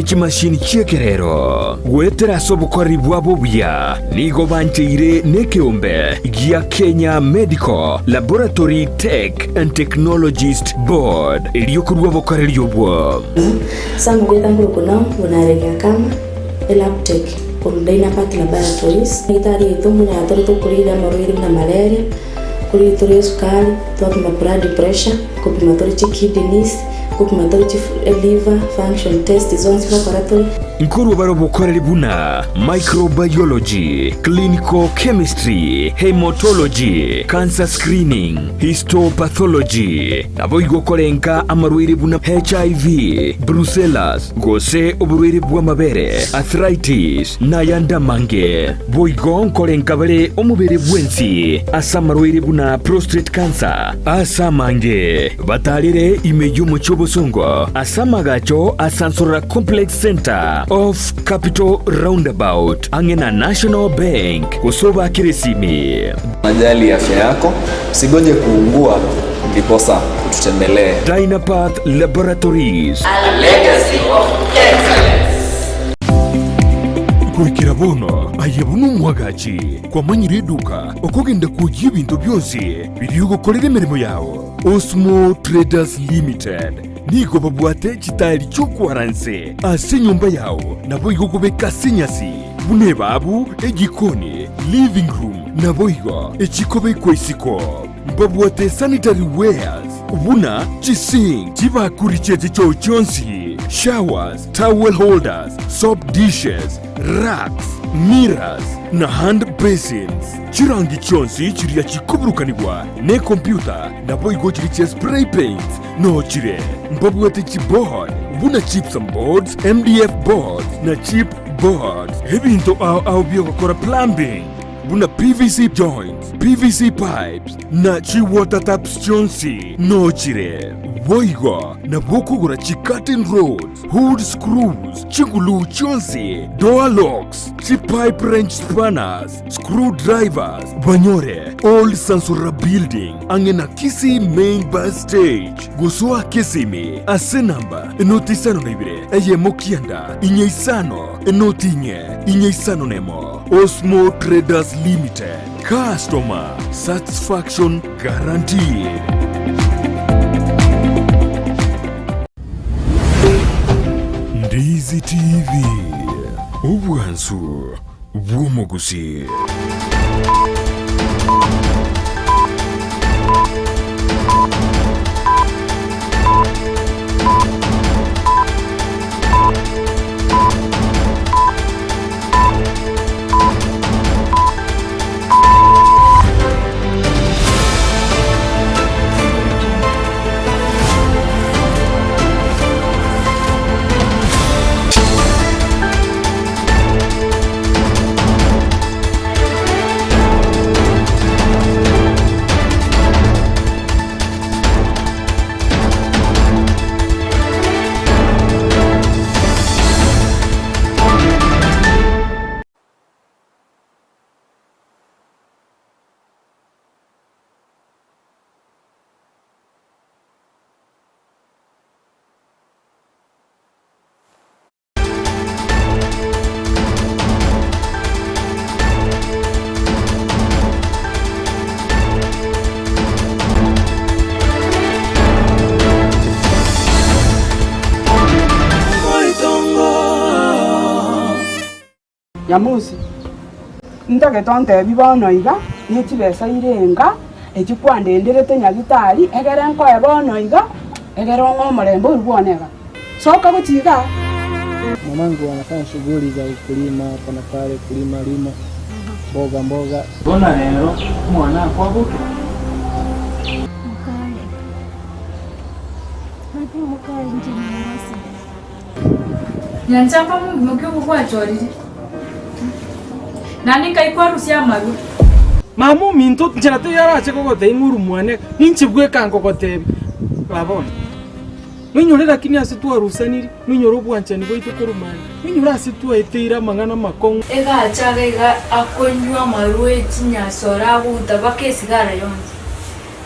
Chimashini chi'ekerero goetera ase obokoreri bwabo obuya nigo bancheire nekeombe gia Kenya Medical Laboratory Tech and Technologist Board erio korua obokoreri obwo. Sam Gwetha Nkurukuna buna arenge akama eLabtech korwa Dynapath Laboratories. Daktari oito mbuna tore tokorigia amarwaire buna malaria, korigia tore esukari, twapima blood pressure, kopima tore chikidneys, Kopima tore chi liver function test zonsi gokora tore. Nkorwa bare obokoreri buna microbiology, clinical chemistry, haematology, cancer screening, histopathology, naboigo korenka amarwaire buna HIV, brucellas, gose oborwaire bw'amabere, arthritis, nayande amange. Boigo nkorenka bare omobere bwensi ase amarwaire buna prostate cancer, ase amange. Batarire ime y'omochie obosongo ase amagacho a Sansorora Complex Centre off Capital Roundabout ang'e na National Bank gose obakere esimi. Unajali afya yako, usigoje kuungua ndiposa ututembelee. Dynapath Laboratories. A legacy of excellence. Goikera bono aye buna omwagachi kwamanyire eduka okogenda kwoyia ebinto bionsi biria ogokorera emeremo yao. Osmo Traders Limited nigo babwate chitaeri chi'okwaranse ase enyomba yao, naboigo kobeka ase enyasi, buna ebabu, ejikoni, living room, naboigo echikobekwa isiko. Mbabwate sanitary wares buna chisink, chibakuri chie chichoo chionsi, showers, towel holders, soap dishes, racks, mirrors, na hand basins. Chirangi chionsi chiria chikoburukanigwa nekompyuta naboigo chiria chia spray paints noo chire. Mbabwate chiboard buna gypsum boards, MDF boards na chip boards. Ebinto ao ao biogokora plumbing buna PVC joints, PVC pipes na chi water taps chionsi noo chire. Boigo nabo okogora chi curtain rods, hood screws, chiguluu chionsi, door locks, chi pipe wrench spanners, Screw drivers banyore Old Sansura Building ang'e na Kisii Main Bus Stage gosoa Kisimi ase namba enoti isano na ibere eyemo kianda inye isano enoti inye inye isano nemo. Osmo Traders Limited, customer satisfaction guaranteed. Ndizi TV, obwansu bw'omogusii. Nyamusi, ntagete ontebi bono iga, ne chibesa irenga echi kwandenderete nyagitari, egere nkoe bono iga, egere ong'e omorembe oyio bwone iga. Soka gochia igaa. Mamangu anafanya shughuli za ukulima hapa na pale, kulima lima mboga mboga. Bono rero omwana akwaboke. Mokaye. Naki mokaye inche ningosire. Nyanchamba mogima ki obwo gwachorire? Naende nkai kwarusia amarwa? Mama ominto, nchera teiyo arache kogotebia ng'a ore mwane, ninche bweka nkogotebia. Baba one, noinyore lakini ase twarusaniri, noinyore obwanchani bwaito korwa mani, noinyore ase twaeteire amang'ana amakong'u. Egacha iga iga akonywa amarwa e chinyasore agouta mpaka esigara yonsi,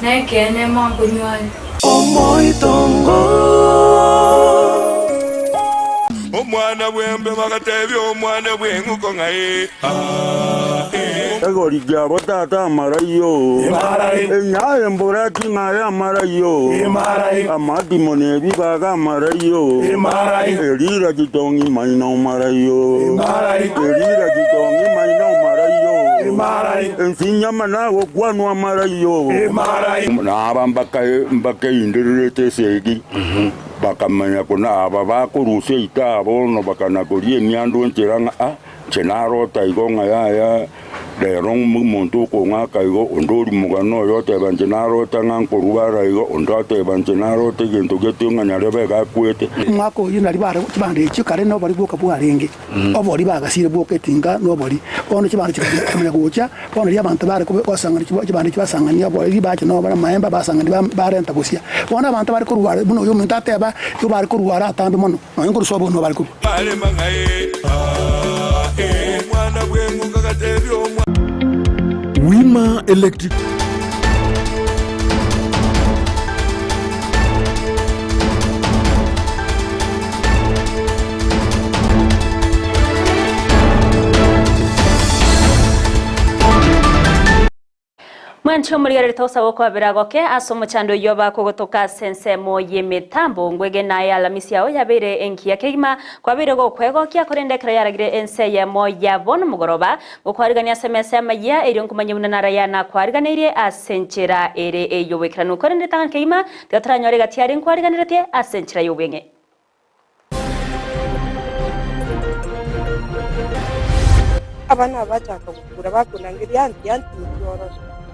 na ekeene mankonywa are. Omoitongo. Omwana bw'embe bagatebia omwana bw'eng'uko ng'a ee, aa, ee. Egori kiabo tata amaraiyo, enyaye mboraki ng'aye amaraiyo, amatimo nebibaga amaraiyo, erira chitong'i maino maraiyo, erira chitong'i maino maraiyo, ensinyama nagokwanwa amaraiyo. Na aba mbakeindererete esegi, bakamanya buna aba bakorusia eita bono bakana koria emiando enchera ng'a ah, inche narota igo ng'a yaya rero omonto okong'aka igo, onde oria omogano oyo oteba inche narota ng'a nkorwara igo, onde oteba inche narota egento gete ng'a nyarebe iga akwete. Omwaka oyio nario bare chibando echio kare nobori bwoka bwarenge, obori bagasire bwoka etinga nobori. Bono chibando chikamanya gocha, bono riria abanto bare gosang'ana chibando echio basang'ania obori ribache nobori amaemba basang'ania barenta gosia. Bono abanto bare korwara buna oyo omonto ateba, igo bare korwara atambe mono, nonya nkorwa sobo nigo bare korwa. Wima Electric. Mwanche omorigereria togosaba okwabera goke ase omochando oyio bakogotoka ase ensemo y'emetambo. Ngwegena aye Alamisi yao yabeire engiya kegima, kwabeire gokwegokia, korende ekero yaragire ense eyemo ya bono mogoroba, ngokwarigania ase emesa y'amayia, erio nkomanye buna naraya nakwariganeirie ase enchera ere ey'oboikeranu. Korende ritang'ani kegima, tiga toranyore egati aria nkwariganeretie ase enchera y'obweng'e. Abana bachaka gokura bakonangeria anti anti inchuo orore.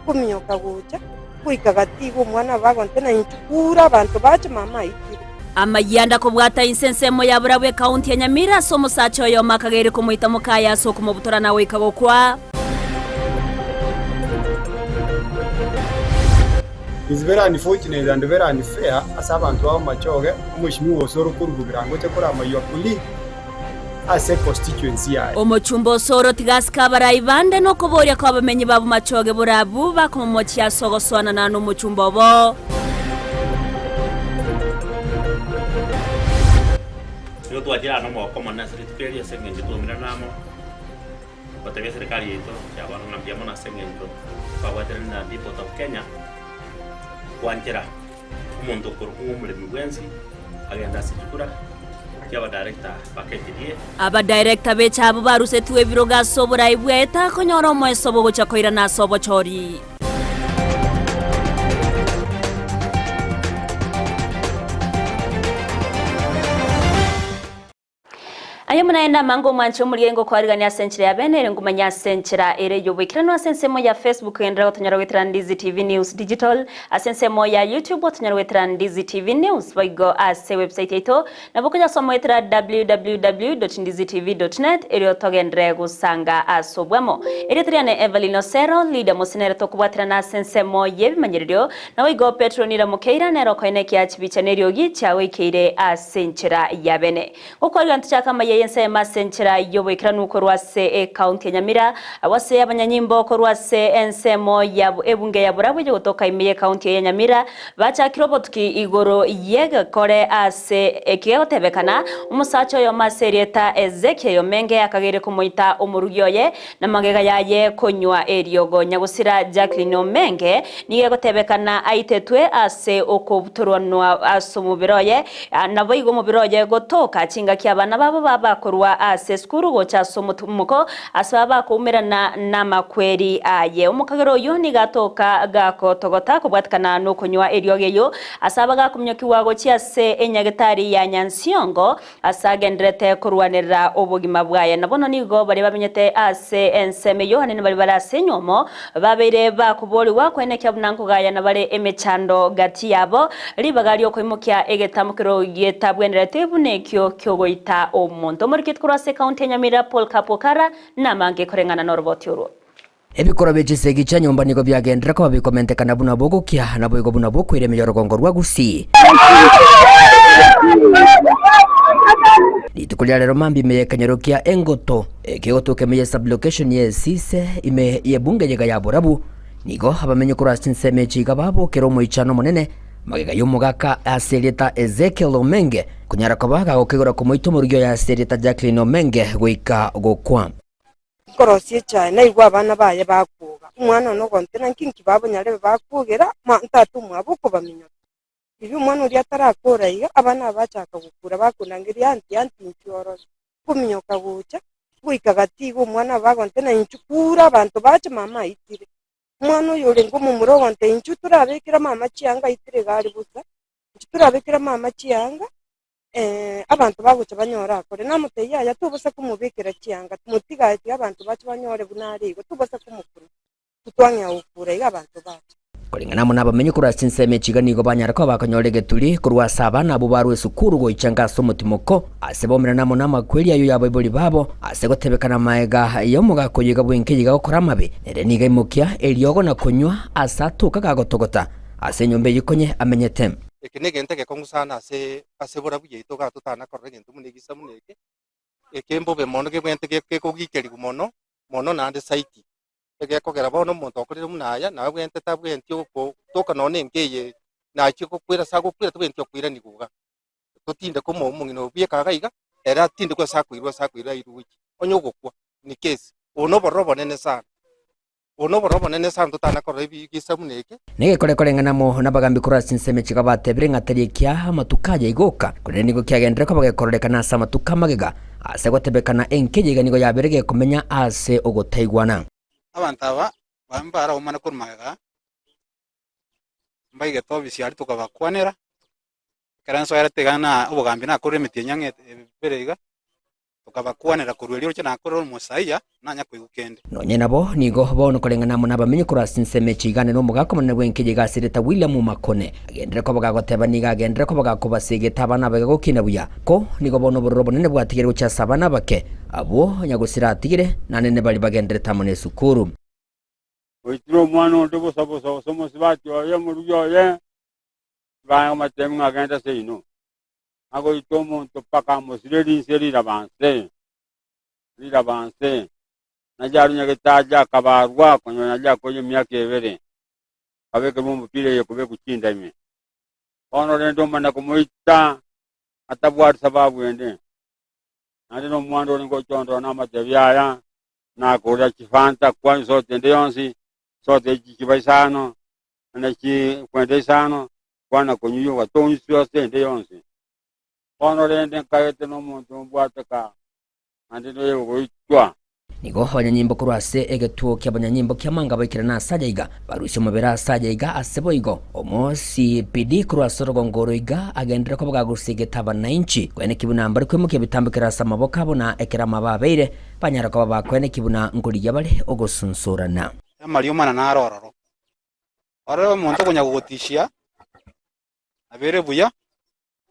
Kominyoka gocha, goika gati igo omwana bagonte na inchu kura abanto bache mama aikire. Amayianda kobwata inse ensemo ya Burabwo ekaunti ya Nyamira ase omosacha oyomo akageire komoita mokaye ase okomobutora na goika gokwa. It's very unfortunate and very unfair ase abanto ba Bomachoge, omweshimiwa Osoro korwa Bogirango oche korama your colleague ase constituency yaye. Omochumba Osoro tiga asike abarai bande nokoboria kw'abamenyi ba Bomachoge borabu bakomomochia ase ogosoanana nomochumba obo. Nigo twachire aa nomogoko omonene ase rituko eri ase engencho twaumerana amo. Gotebia eserikari yaito ya bono ng'a mbuya mono ase eng'encho twabwaterani na Depot of Kenya gwanchera omonto okorokwa ng'a omoremi bwensi agende ase chikura chia abadirector ba KTDA. Abadirector b'echabu barusetigwe ebirogo ase oborai bw'eta konyora omoeso bogocha koirana ase obochori. Aye omonaende amange omwanche omorigia ingokwarigania ase enchera ya bene ere ngomanye ase enchera ere y'oboikeranu ase ensemo ya Facebook genderera gotonyora goetera Ndizi TV News Digital ase ensemo ya YouTube otonyore goetera Ndizi TV News boigo ase website yaito nabo okonyasoma goetera www.ndizitv.net erio togenderere gosanga ase obwamo. Erieta riane Evelyn Osero, leader mose nere tokobwaterana ase ensemo y'ebimanyererio Naboigo Petero nira mokeira nere okoenekia chibicha neriogi chiagoikeire ase enchera ya bene. Gokwarigana tochake amaiya y'ensemo ase enchera y'oboikeranu korwa ase ecounty ya Nyamira, abwo ase abanyanyimbo korwa ase ensemo ya ebunge ya Burabwo eyegotoka ime y'ecounty eye ya Nyamira bachakire obotuki igoro y'egekore ase eki gegotebekana omosacha oyomo ase erieta Ezekiel Omenge akageire komoita omorugi oye Na magega yaye konywa eriogo. Nyagusira Jacqueline Omenge nigo egotebekana aitetwe ase okobutorwanwa ase omobere oye, naboigo omobere oye gotoka chingaki abana babo babakorwa ase esukuru gocha ase omotumoko ase babakoumerana namakweri aye. Omokagera oyio nigo atoka gakotogota kobwatekana nokonywa eriogo eyio ase abagakominyokigwa gochia ase enyagetari ya Nyansiongo Ase agendererete korwanerera obogima bwaye. Na bono nigo baria bamenyete ase ensemo eyio naende baria bare ase enywomo babeire bakoboorigwa koenekia buna nkogayana bare emechando gati yabo, ribaga ri'okoimokia egetamokero getabwenereti buna ekio ki'ogoita omonto. Omoriketi korwa ase ekaunti ya Nyamira Paul Kapokara namange koreng'ana noroboti orwo. Ebikorwa bie chisegi chia nyomba nigo biagenderera koba bikomentekana buna bogokia, naboigo buna bokoira emiorogongo rwa Gusii. Rituko ria rero mambia ime y'ekenyoro kia Engoto, ekegotoka ime ye sub-location ya Esise, ime y'ebunge yega ya Borabu, nigo abamenyi korwa ase chinsemo echi iga babokera omoichano omonene magega y'omogaka ase erieta Ezekiel Omenge. Konyara koba gagokegora komoita omorugi oye ase erieta Jacqueline Omenge goika gokwa. Nkorosia echae, naigwe abana baye bakwoga. Omwana one ogontera, Naki nki babonyarebe bakwogera, ma tata omwabo okobaminyora. Riria omwana oria atarakora iga, abana aba bachaka gokura, bakondangeria, Aunty, aunty, inchuo orore. Nkominyoka gocha, goika gati iga omwana aba agontera, Inchuo kura abanto bache mama aitire. Omwana oyo orenge omomura ogontera, Inchuo torabekera mama chianga aitire iga are bosa, inchuo torabekera mama chianga, abanto bagocha banyore akore. Namotebia, Yaya, tobosa komobekera chianga, motige aye, tiga abanto bache banyore buna are igo, tobosa komokuna. Titwang'ea gokura iga abanto bache. Koreng'ana amo nabamenyi korwa ase chinsemo echi iga nigo banyara koba bakonyora egeturi korwa ase abana abwo barwa esukuru goicha nka ase omotimoko, ase baumerane amo namakweri ayio y'abaibori babo, ase gotebekana magega y'omogaka oyo iga bwenka eyio iga gokora amabe, nere nigo aimokia eriogo na konywa ase atoka gagotogota ase enyomba eyio konye amenyete. Eke negento egekong'u sana ase ase borabu yaito igaa totana korora egento buna egisa buna eke, eke mbobe mono kebwenerete ge gekogikeriwa mono, mono naende zaidi. Egekogera bono omonto okorire buna aya, nabwenerete tabwenereti oko toka nonye na enka eye, nachie gokwera ase agokwera tabwenereti okoiranigwa iga. Totinde komoa omong'ina obo bweka iga iga, ere atindekwe ase akoirwa ase akoirwa airwe gochia, onye ogokwa ni kesi. Obo nobororo obonene sana. Obo nobororo obonene sana totana korora ebigisa buna eke. Negekore koreng'ana amo nabagambi korwa ase ensemo echi babatebire ng'a tari ekia amatuko aya igoka, korende nigo kiagenderere koba gekororekana ase amatuko amagega, ase gotebekana enka eye iga nigo yabeire gekomenya ase ogotaigwana. Abanto aba mbaraumane korwa magega, mbaigete obisi aria tokabakwanera, ekero nsoerete iga na obogambi nakorire emetienyi ang'e ebere iga, tokabakwanera korwa erio roche nakorire omosaia, nanya koigwa kende. Nonye nabo, nigo bono koreng'ana amo nabamenyi korwa ase ensemo echi igane nomogaka omonene bw'enka eye iga asirete William Makone, agenderere koba gagoteba nigo agenderere koba gakobasegeta abana abake gokina buya. Ko nigo bono obororo obonene bwatigire gochia ase abana abake, abwo nyagosira atigire, naende nebaria bagenderete amo nesukuru. Oitire omwana onde bosa bosa, gose omosubati oye, omorugi oye, bamoteebia ng'a genda seino. Agoita omonto mpaka amosire rinse riraba nse, riraba nse. Naye aria nyagetaji akabarwa, konyora naye akoyia emiaka ebere, akabekerwa omopira eye kobekwa chinda ime. Bono rende omana komoita atabwati sababu ende, naende nomwando orenge gochondora namatebi aya, nakorera chifanta, kwanywa soda ende yonsi, soda echi chiba isano, na chikwenda isano, kwana konywa ogatonywa ase ende yonsi. Bono rende nkaete nomonto mbwate ka, naende noyo ogoitwa. Nigo abanyanyimbo korwa ase egetuo ki'abanyanyimbo ki'amanga baikire ase aya iga, barusie omobere ase aya iga ase boigo omo-CPD korwa ase orogongo oro iga agenderere koba gagosigeta abanainchi koenekia buna mbare koimokia ebitambokero ase amaboko abo na ekero amabe abeire banyare koba bakoenekia buna nkorigia bare ogosunsurana. Amariomana naro ororo. Orore omonto okonya gogotishia, abere buya,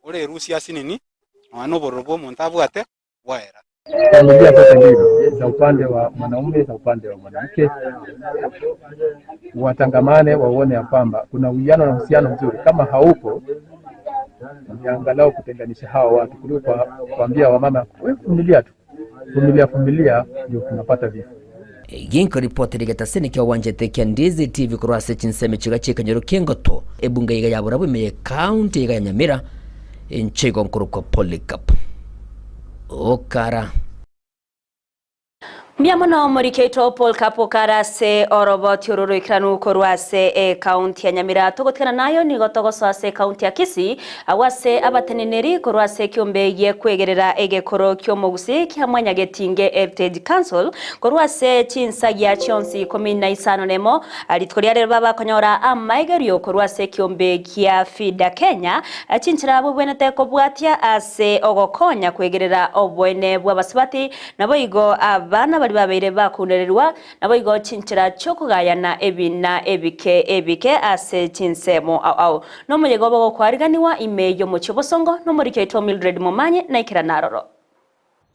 orerusie asinini, nonya nobororo bw'omonto abwate bwaera. Familia zote mbili za upande wa mwanaume na upande wa mwanamke watangamane, waone ya kwamba kuna uwiano na uhusiano mzuri. Kama haupo, ni angalau kutenganisha hawa watu kuliko kuambia wamama wewe vumilia tu, vumilia vumilia, ndio tunapata vifo. Ginkoripoti rigetasini kia owanchete kia Ndizi TV korwa ase chinsemo chiga chi'ekenyoro ki'engoto ebunge iga ya Borabu ime ye county iga ya Nyamira inche igo nkorokwa Polycarp Okara. Mbuya mono omoriki oito Paul Kapo Okara ase oroboti oro roikeranu korwa ase ecounty ya Nyamira. Togotigana nayo nigo togosoa ase ecounty ya Kisii Agwo ase abateneneri korwa ase ekiombe gi'ekwegerera egekoro ki'omogusii kia Mwanyagetinge Heritage Council, korwa ase chinsagia chionsi ikomi na isano nemo, rituko ria rero babakonyora amaigerio korwa ase ekiombe gia FIDA Kenya, chinchera bobwenerete kobwatia ase ogokonya kwegerera oboene bw'abasubati, naboigo abana baria babeire bakunererwa Naboigo chinchera chi'okogayana ebina ebike ebike ase chinsemo ao ao. Nomoyega obo gokwariganiwa ime y'omochie obosongo nomoriki oito Mildred Momanyi naikerane aroro.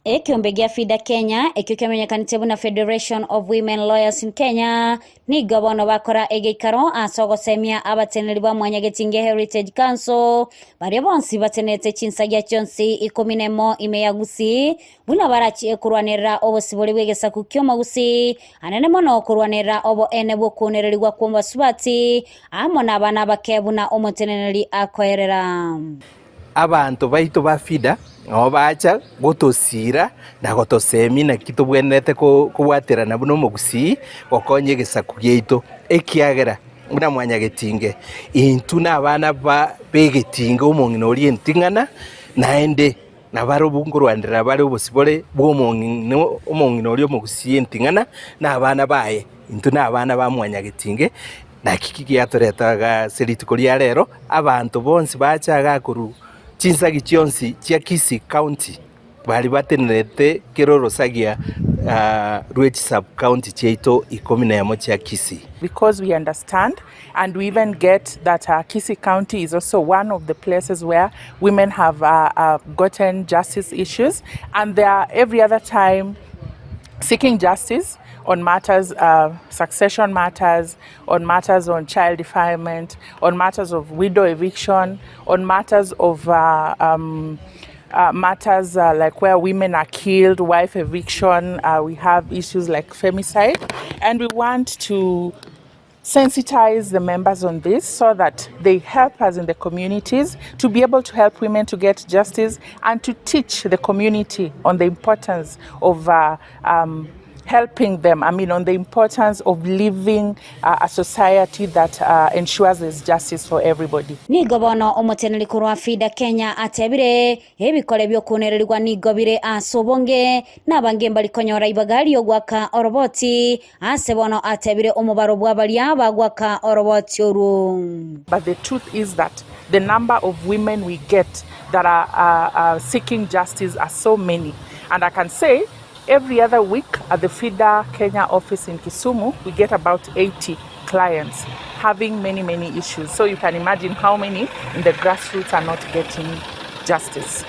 Ekeombe gia FIDA Kenya, ekio kemenyekanete buna Federation of Women Lawyers in Kenya, nigo bono bakora egeikaro ase ogosemia abateneneri ba Mwanyagetinge Heritage Council baria bonsi batenenete chinsagia chionsi ikomi nemo ime ya Gusii Buna barachie korwanerera obosibore bw'egesaku ki'omogusii, anene mono korwanerera oboene bw'okounererigwa kw'abasubati, amo nabana abake buna omoteneneri akoerera. Abanto baito ba FIDA nabo bacha gotosiira na gotosemia naki tobwenerete kobwaterana buna omogusii gokonya egesaku giaito, ekiagera buna mwanyagetinge intwe nabana b'egetinge omong'ina oria enting'ana, naende nabarobwo nkorwanderera bare obosibore bw'omong'ina omong'ina oria omogusii enting'ana na abana baye, intwe nabana ba mwanyagetinge. Naki ki giatoreta iga ase rituko ria rero, abanto bonsi bacha iga korwa chinsagi chionsi chia Kisii County, baria batenerete kera orosagia rwe chisub county chiaito ikomi na emo chia Kisii. Because we understand and we even get that Kisii County is also one of the places where women have gotten justice issues and they are every other time seeking justice on matters uh, succession matters, on matters on child defilement, on matters of widow eviction, on matters of uh, um, uh, matters uh, like where women are killed, wife eviction, uh, we have issues like femicide, and we want to sensitize the members on this so that they help us in the communities to be able to help women to get justice and to teach the community on the importance of uh, um, helping them, I mean, on the importance of living uh, a society that uh, ensures there's justice for everybody. Nigo bono omoteneneri korwa FIDA Kenya atebire, Ebikore bi'okonererigwa nigo bire ase obonge, na abange mbari konyora ibaga ri'ogoaka oroboti, Ase bono atebire omobaro bwa baria bagwaka oroboti orwo. But the truth is that the number of women we get that are, are, are seeking justice are so many. And I can say every other week at the FIDA Kenya office in Kisumu, we get about 80 clients having many, many issues. So you can imagine how many in the grassroots are not getting justice.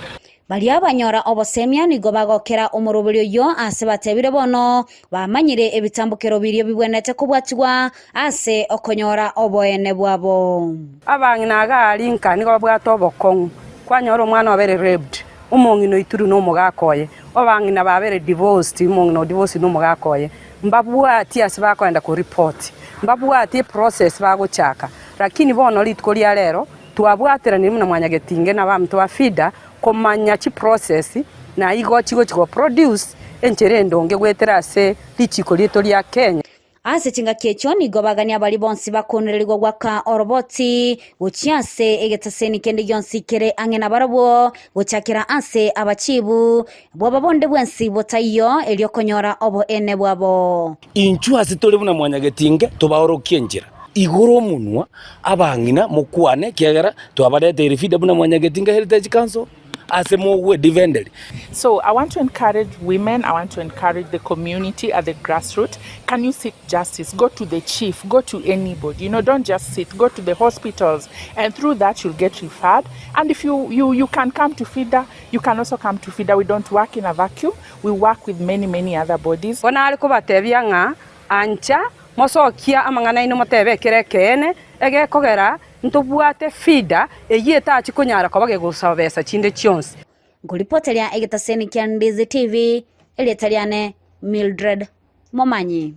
Baria banyora obosemia nigo bagokera omoroberi oyio ase batebire bono bamanyire ebitambokero biria bibwenerete kobwatigwa ase okonyora oboene bwabo. Abang'ina iga aria inka nigo babwate obokong'u, kwanyora omwana obere raped, omong'ina oitirwe na omogaka oye, abang'ina babere divorced, omong'ina o divorced na omogaka oye, mbabwati ase bakoenda ko report, mbabwati eprocess bagochaka. Lakini bono rituko ria rero Twabwateranire buna mwanyagetinge na abaminto ba FIDA komanya chiprocess na igo chigochi go produce enchera endonge goetera ase richiko riaito ria Kenya. Ase chingaki echio nigo bagania baria bonsi bakonererigwa goaka oroboti gochia ase egetaseni kende gionsi kere ang'e nabarabwo, gochakera ase abachibu bwaba bonde bwensi botaiyo, erio konyora oboene bwabo. Inchuo ase tore buna mwanyagetinge, tobaorokie enchera. Igora omonwa, abang'ina, mokwane, ekiagera twabareteire FIDA buna mwanyagetinge Heritage Council, ase mogwedifenderi. So I want to encourage women, I want to encourage the community at the grassroot, can you seek justice, go to the chief, go to anybody, you know, don't just sit, go to the hospitals and through that you'll get referred and if you, you, you can come to FIDA, you can also come to FIDA, we don't work in a vacuum, we work with many, many other bodies. Bono are kobatebia ng'a, Ancha, mosokie amang'ana aino motebe ekere ekeene, egekogera ntobwate FIDA eyio etachi konyara koba gegosaba besa chinde chionsi. Nkoripoteria egetaseni kia Ndizi TV, erieta riane Mildred Momanyi.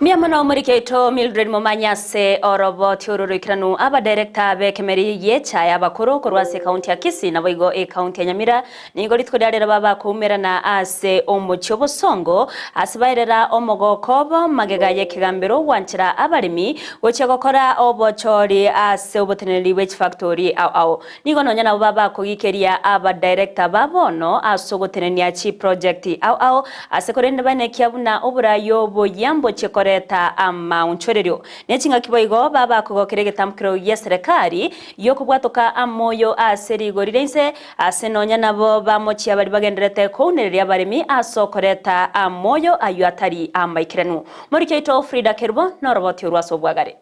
Mbuya mono omoriki oito Mildred Momanyi ase oroboti oro roikeranu. Abadirector b'ekemeri gi'echae abakoro korwa ase ekaunti ya Kisii naboigo ekaunti ya Nyamira nigo rituko ria rero babakoumerana ase omochie obosongo ase baerera omogoko obo magega y'ekegambero gwanchera abaremi gochia gokora obochori ase oboteneneri bwe chifactori ao ao. Nigo nonya nabo babakogikeria abadirector ba bono ase ogotenenia chiproject ao ao ase korende baenekia buna oborai oboyia mbochie koreta amaonchorerio. Ne chingaki boigo babakogokera egetambokero gi'eserekari gi'okobwatoka amoyo ase rigori ria inse ase nonya nabo bamochia baria bagendererete kounereria abaremi ase okoreta amoyo ayio atari amaikeranu. Moriki oito Frida Kerubo noroboti orwo ase obwagare.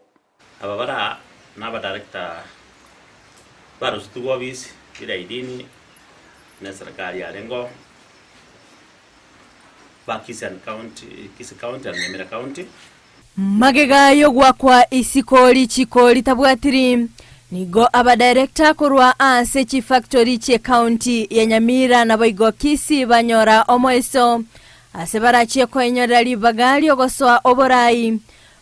Aba bara nabadirector barusetigwe obisi bila idini ne serikali yarengeo ba Kisii and County, Kisii County and Nyamira County. Magega y'ogoakwa isiko richiko ritabwatiri, nigo abadirector korwa ase chifactory chi'ecounty ya Nyamira naboigo Kisii banyora omoeso ase barachie koenyorera ribaga riogosoa oborai.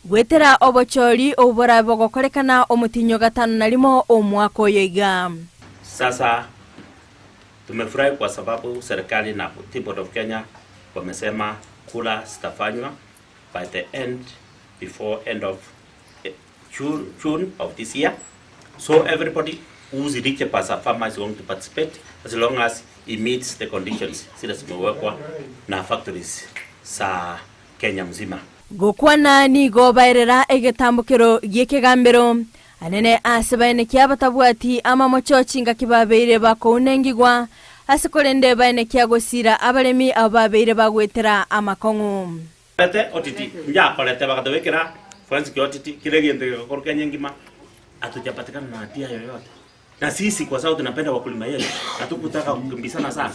Goetera obochori obwo borabe bogokorekana omotienyi o gatano na rimo omwaka oyo iga. Sasa tumefurahi kwa sababu serikali na Tea Board of Kenya wamesema kura zitafanywa by the end before end of June, June of this year. So everybody who's eligible as a farmer is going to participate as long as he meets the conditions zile zimewekwa na factories za Kenya mzima. Gokwana nigo baerera egetambokero gi'ekegambero anene ase baenekia batabwati amamocho chingaki babeire bakounengigwa, ase korende baenekia gosiira abaremi abo babeire bagwetera amakong'u. Korete otiti, njakorete bagatobekera forensic otiti, kera egento gegakorwa Kenya engima, hatujapatikana na hatia yoyote. Na sisi kwa sababu tunapenda wakulima yetu, hatukutaka kukimbizana sana.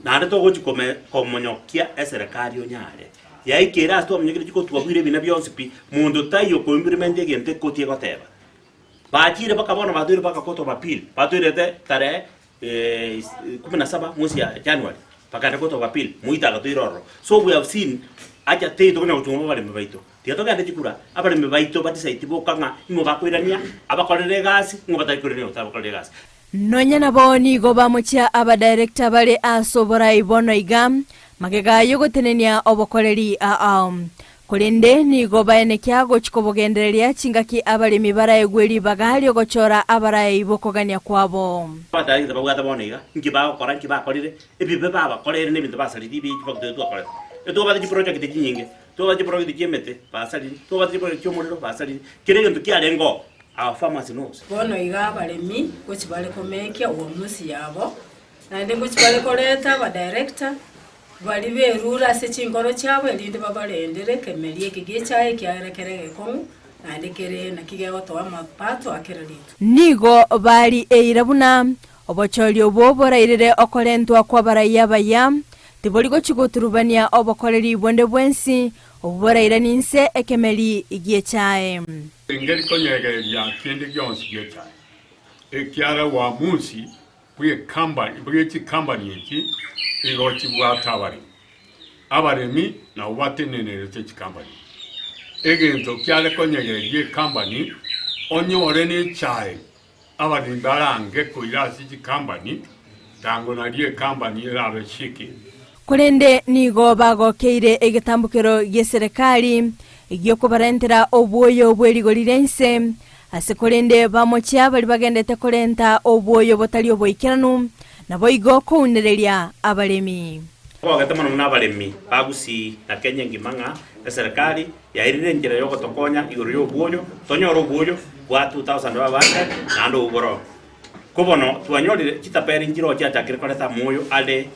Naende togochi kome komonyokia eserekari onyare. Yaikire ase twamonyokire chikotwabwire ebina bionsi pi, monto taiyo koimplement egento ekoti egoteba. Bachire mpaka bono batoire mpaka court of appeal, batoirete tarehe kumi na saba mwezi ya January, bakaenda court of appeal, Muita agatoira ororo. So we have seen acha tei tokonya gochung'wa abaremi baito. Tiga togende chikura, abaremi baito badecide boka ng'a ing'o bakoirania, abakorere egasi, ing'o batari koirania otabakorere egasi. Nonya nabo nigo bamochia abadirector bare ase oborai bono iga, magega y'ogotenenia obokoreri ao. Korende nigo baenekia gochia kobogendereria chingaki abaremi baraegwe ribaga ri'ogochora abarai b'okogania kwabo. Abadirector babwate bono iga, inki bagokora, inki bakorire, ebibe babakoreire na ebinto basaririe ebi chifactory twakorete. Etwabwate chiproject chinyinge, twabwate chiproject chi'emete basaririe, twabwate chiproject chi'omorero basaririe, kera egento kiarenge oo, our farmers knows. Bono iga abaremi ngochia bare komekia uamuzi yabo, naende ngochia bare koreta abadirector baria berure ase chinkoro chiabo erinde babarendere ekemeria eke gi'echaye ekiagera kere egekong'u naende kere naki gegotoa amapato a kera rituko. Nigo bari eira buna obochori obwo borairere okorentwa kw'abarai abaya, tibori gochia goturubania obokoreri bonde bwensi obwo borairanie inse ekemeri gi'echae. Engeri konyegeria kende gionsi gi'echae, ekiagera uamuzi bwe chikambani echi igo chibwate abaremi. Abaremi nabwo batenenerete chikambani echi. Egento kiare konyegeria ekambani onyore nechae Abaremi barange koira ase chikambani, tango nario ekambani erabe shaking. Korende nigo bagokeire egetambokero gi'eserekari gi'okobarentera obwoyo bwe rigori ria inse, ase korende bamochia baria bagendete korenta obwoyo botari oboikeranu, naboigo kounereria abaremi. Kogete mono buna abaremi ba Gusii na Kenya engima ng'a eserekari Yairire enchera y'ogotokonya igoro y'obwoyo, tonyore obwoyo bwa 2500 naende obwo boroo. Ko bono twanyorire chitaperi nchiroo chiachakire koreta amoyo are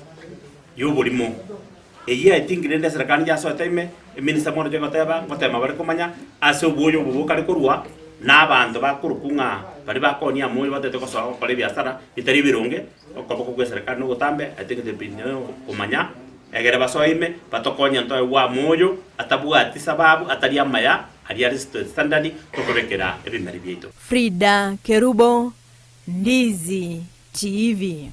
y'oborimo. Eyio I think rende eserekari njasoete ime, eminister moroche goteba, ngotema bare komanya ase obwoyo obo bokare korwa, na abanto bakorokwa ng'a baria bakoonia amoyo batete gosoa gokora ebiasara bitari ebironge, okoboko gwe eserekari nogotambe, I think they've been komanya. Egere basoe ime, batokonye ntoegwe amoyo atabwati sababu atari amaya aria are standard tokobekera ebimeri biaito. Frida Kerubo, Ndizi TV.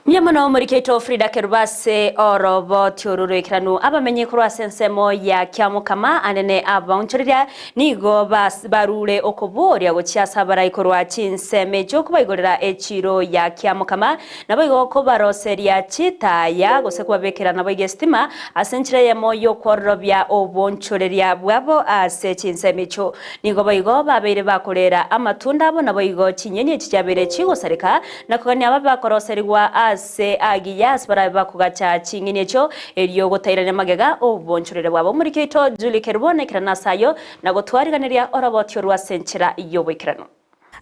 Mbuya mono omoriki oito Frida Kerubo ase oroboti oru roikeranu. Abamenyi korwa ase ensemo ya Kiamokama anene abaonchoreria Nigo barure okoboria gochia ase abarai korwa chinsemo echio kobaigorera echiiro ya kiamokama, naboigo kobaroseria chitaaya gose kobabekera naboigo esitima ase enchera eyemo y'okwororobia obonchoreria bwabo ase chinsemo echio. Nigo boigo babeire bakorera amatunda abo naboigo chinyeni echi chiabeire chigosareka na kogania ababe bakoroserigwa ase agiya ase barabe bakogacha ching'eni echio, erio gotairania magega obonchorere bwabo. Omoriki oito Julie Kerubo naikerane ase ayio, na gotwariganeria oroboti orwo ase enchera y'oboikeranu.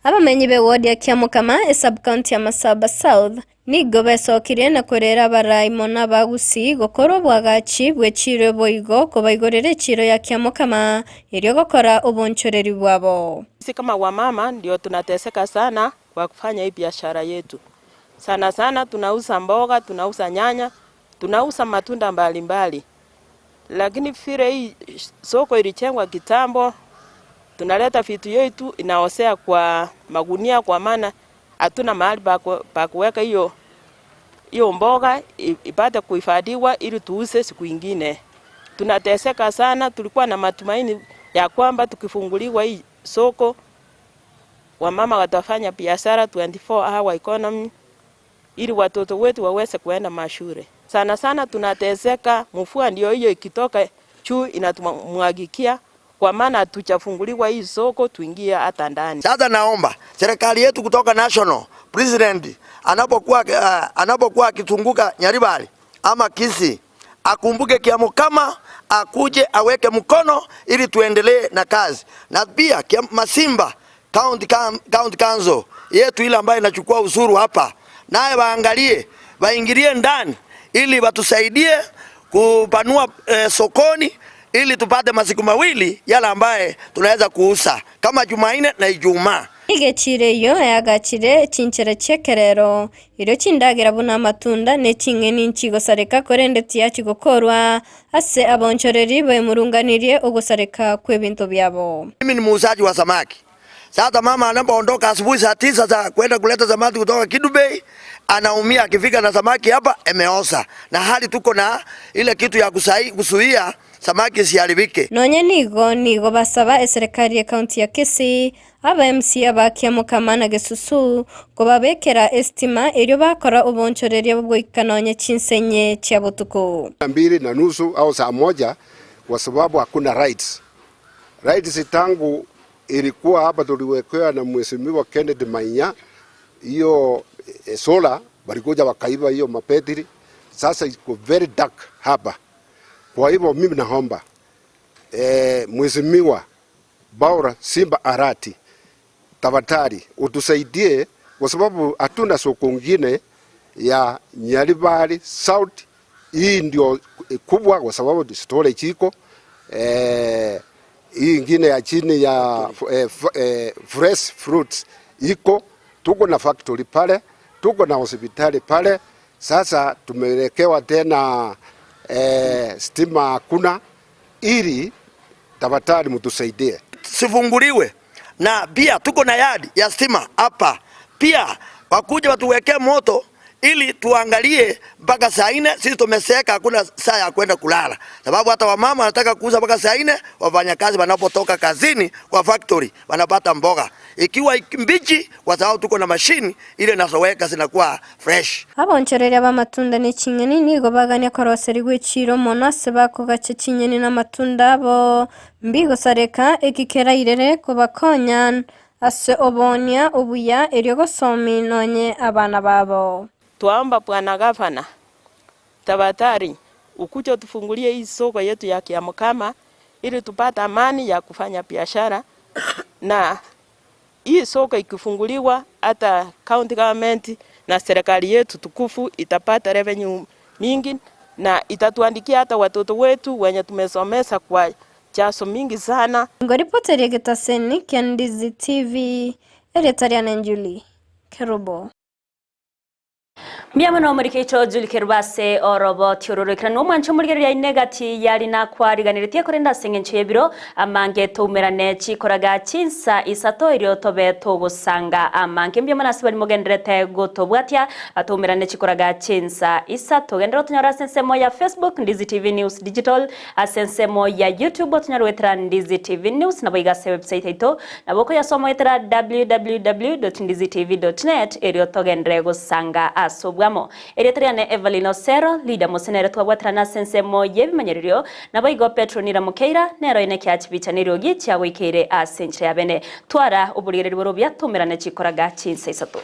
Abamenyi b'ewodi ya Kiamokama, esub-county ya Masaba South, nigo besokirie na korera abarai mono abagusii gokora obwagachi bw'echiiro boigo kobaigorera echiiro ya Kiamokama erio gokora obonchoreri bwabo. Sisi kama wamama ndio tunateseka sana kwa kufanya hii biashara yetu. Sana sana tunauza mboga, tunauza nyanya, tunauza matunda mbalimbali. Lakini vile hii soko ilijengwa kitambo, tunaleta vitu yetu inaosea kwa magunia kwa maana hatuna mahali pa kuweka hiyo hiyo mboga ipate kuhifadhiwa ili tuuze siku ingine. Tunateseka sana, tulikuwa na matumaini ya kwamba tukifunguliwa hii soko wamama watafanya biashara 24 hour economy ili watoto wetu waweze kuenda mashule. Sana sana tunateseka, mvua ndio hiyo ikitoka juu inatumwagikia, kwa maana hatujafunguliwa hii soko tuingie hata ndani. Sasa naomba serikali yetu kutoka national president anapokuwa anapokuwa akizunguka Nyaribari ama Kisii akumbuke Kiamokama, akuje aweke mkono ili tuendelee na kazi, na pia Masimba County, County Council yetu ile ambayo inachukua ushuru hapa, naye waangalie waingilie ndani ili watusaidie kupanua sokoni ili tupate masiku mawili yale ambaye tunaweza kuuza kama Jumanne na Ijumaa. Igechire iyo yagachire chinchera chiekerero irio chindagera buna amatunda ne ching'eni nchigosareka korende tiachigokorwa ase abonchoreri baemurunganirie ogosareka kw'ebinto byabo. Mimi ni muuzaji wa samaki. Sasa mama anapoondoka asubuhi saa 9 za kwenda kuleta samaki kutoka Kidubei, anaumia akifika na samaki hapa imeoza. Na hali tuko na ile kitu ya kuzuia samaki isiharibike. Nonye nigo nigo basaba eserikali ya county ya Kisii aba MC aba Kiamokama na Gesusu kobabekera estima erio bakora obonchoreria bwoika nonye chinsenye chia botuko. 2:30 au saa 1 kwa sababu hakuna rights. Rights tangu ilikuwa hapa tuliwekewa na Mheshimiwa Kennedy Mainya, hiyo solar walikuja wakaiba hiyo mapetri. Sasa iko very dark hapa. Kwa hivyo mimi naomba Mheshimiwa Baura Simba Arati tafadhali utusaidie, kwa sababu hatuna soko ngine ya Nyaribari South. Hii ndio kubwa kwa sababu storage iko, hii ingine ya chini ya fresh fruits iko, tuko na factory pale, tuko na hospitali pale. Sasa tumelekewa tena stima hakuna, ili tafadhali mtusaidie. Sifunguliwe. Na pia tuko na yard ya stima hapa. Pia wakuja watuwekee moto ili tuangalie mpaka saa 4. Sisi tumeseka, hakuna saa ya kwenda kulala. Sababu hata wamama wanataka kuuza mpaka saa 4, wafanyakazi wanapotoka kazini kwa factory wanapata mboga ikiwa mbichi, kwa sababu tuko na machine ile inazoweka zinakuwa fresh. Abonchoreria ba matunda ne ching'eni nigo bagania koroseri gwechiro mono ase bakogacha ching'eni na matunda abo mbigosareka ekikera irere kobakonya ase obonia obuya erio gosomi nonye abana babo. Twaomba Bwana Gavana tafadhali ukuje tufungulie hii soko yetu ya Kiamokama ili tupate amani ya kufanya biashara, na hii soko ikifunguliwa hata county government na serikali yetu tukufu itapata revenue mingi, na itatuandikia hata watoto wetu wenye tumesomesa kwa chaso mingi sana. Ngoripoteria getaseni kia Ndizi TV, Eretaria Njuli Kerubo. Mbiamuno murikeito Julie Kerubase orobo tiororokera no mwancho murigereria inegati yari na kwariganiretie korenda seng'encho yebiro amange toumerane chikoraga chinsa isato irio tobe togosanga amange mbiamuno ase bari mogenderete gotobwatia atoumerane chikoraga chinsa isato gendera otonyora ase ensemo ya Facebook Ndizi TV News Digital ase ensemo ya YouTube otonyora gwetera Ndizi TV News nabo iga ase website yaito nabo okoyasoma gwetera www.ndizitv.net erio togendere gosanga ase obwamo. Eritrea Evelyn Osero leader mosenere twabwaterana ase ensemo y'ebimanyererio nabo igo Petro Nira Mukeira nero ine kiachibicha gichia goikeire ase enchera ya bene twara oborigereri borobia tumerane chikoraga chinsa isato.